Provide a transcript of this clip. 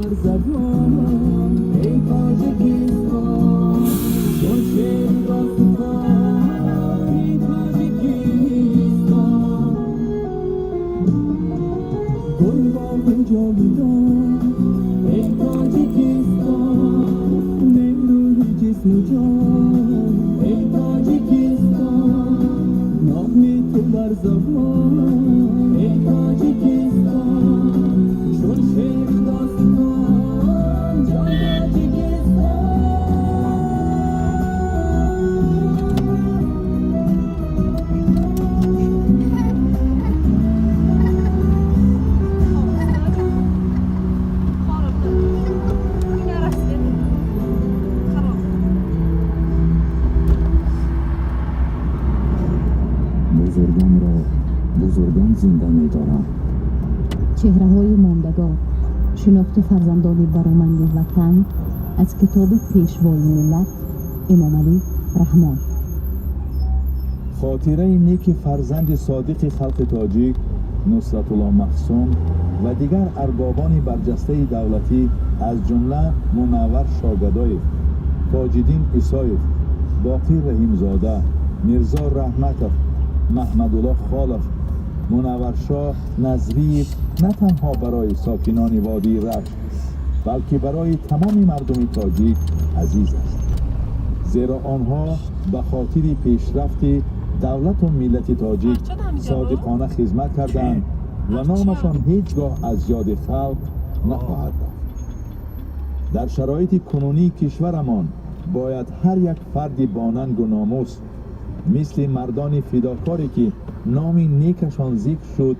Бар забон, эй Тоҷикистон, чун шери достон, эй Тоҷикистон, гулбоғи ҷовидон, эй Тоҷикистон, нерӯи ҷисму ҷон, эй Тоҷикистон, номи ту бар забон, эй Тоҷикистон, чун шери достон, ҷон Тоҷикистон. Бузургонро бузургон зинда медоранд. Чеҳраҳои мондагор, шинохти фарзандони бароманди ватан аз китоби Пешвои миллат Эмомалӣ Раҳмон. Хотираи неки фарзанди содиқи халқи тоҷик Нусратулло Маҳсум ва дигар арбобони барҷастаи давлатӣ, аз ҷумла Мунаввар Шогадоев, Тоҷиддин Исоев, Боқир Раҳимзода, Мирзо Раҳматов, Маҳмадулло Холов, Мунавваршоҳ Назриев на танҳо барои сокинони водии Рашт, балки барои тамоми мардуми тоҷик азиз аст, зеро онҳо ба хотири пешрафти давлату миллати тоҷик содиқона хизмат карданд ва номашон ҳеҷ гоҳ аз ёди халқ нахоҳад рафт. Дар шароити кунунии кишварамон бояд ҳар як фарди бонангу номус мисли мардони фидокоре, ки номи некашон зикр шуд.